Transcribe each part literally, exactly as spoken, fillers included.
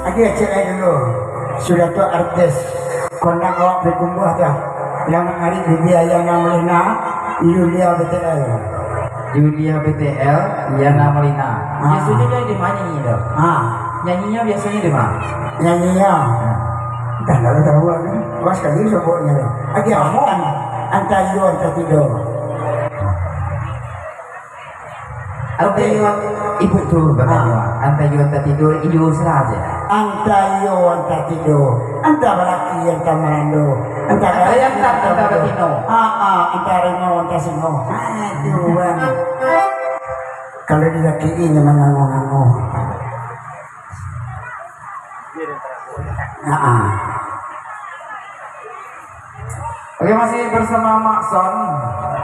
Agiah ciek lai dulu. Sudah tu artis. Kondak awak pai kumbuah tu. Nan mangari bibia Yana Molina, Yulia B T L. Yulia B T L, Yana Molina. Ah. Biasonyo nyo di ma nyanyi tu? Ah. Nyanyinyo biasonyo di ma? Nyanyinyo. Ah. Dah lah tahu kan. Awas kali soboknyo tu. Agiah, an-, antah iyo, antah tido. Antah iyo, ibu tu batanyo, ah, antah iyo antah tido, iyo sera se. Antah iyo antah tido, antah balaki antah marando, antah antah gaek jantan antah batino. Ah, ah, antah harimau antah singo. Ah, itu, Wan. Kalau dilakii, inyo mangango-ngango. Ah, ah. Oke, masih bersama Mak Son.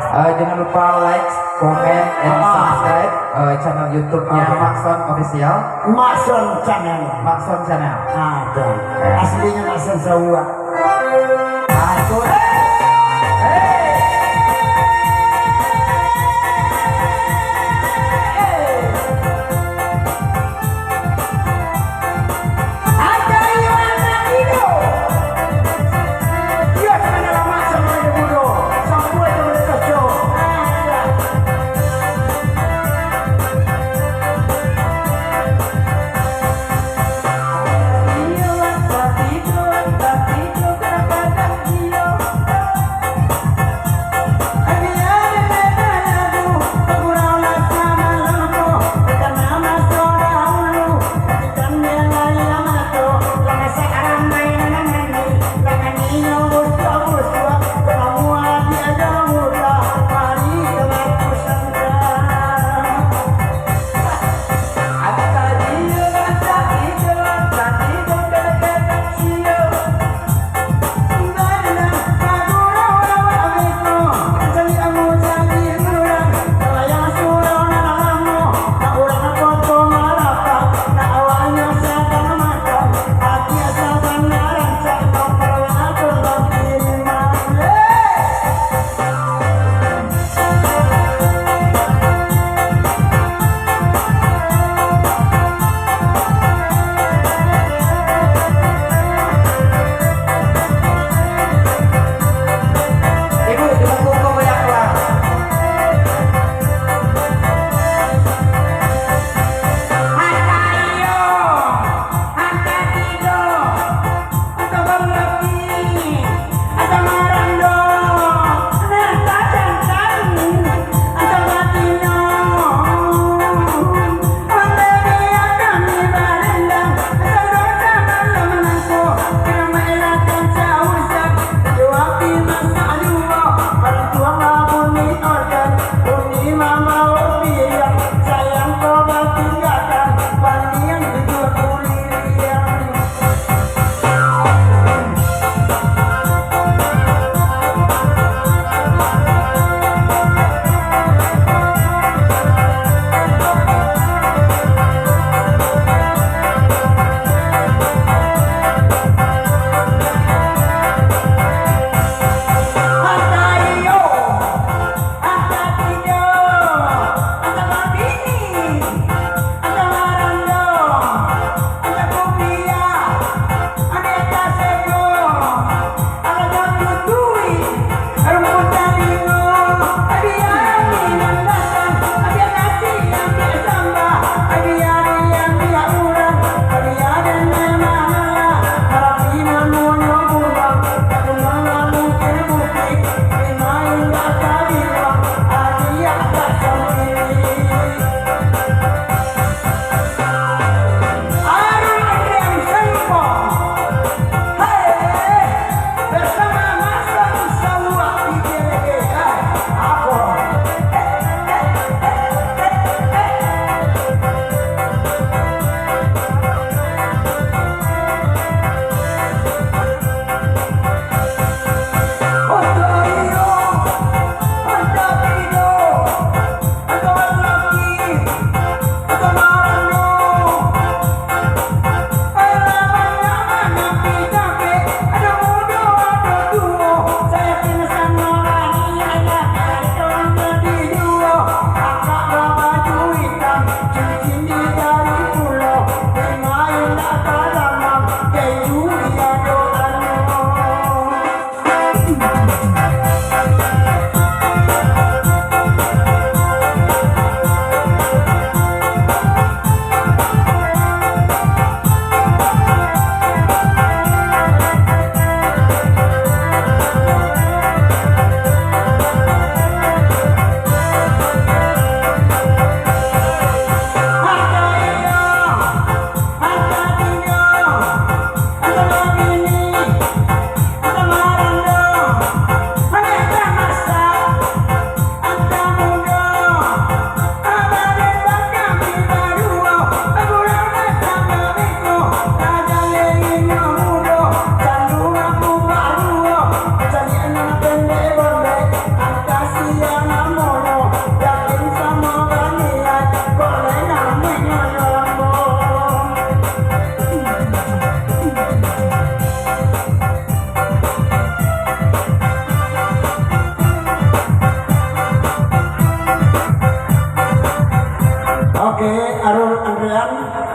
Eh, jangan lupa like, comment, and, ah, subscribe, eh, channel YouTube-nya, oke, Mak Son Official. Mak Son Channel. Mak Son Channel. Ah, tu. Ya. Aslinyo Mak Son Sawa. Ah, tu. Hey!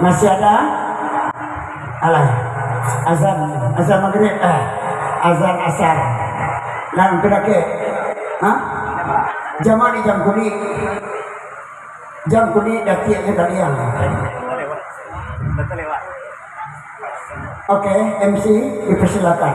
Masih ada? Alah. Azan, azan maghrib, eh, azan asar. Nan tu dakek. Ha? Jamaah di Jangkulik. Jangkulik datiak je kalian. Oke, M C dipersilakan.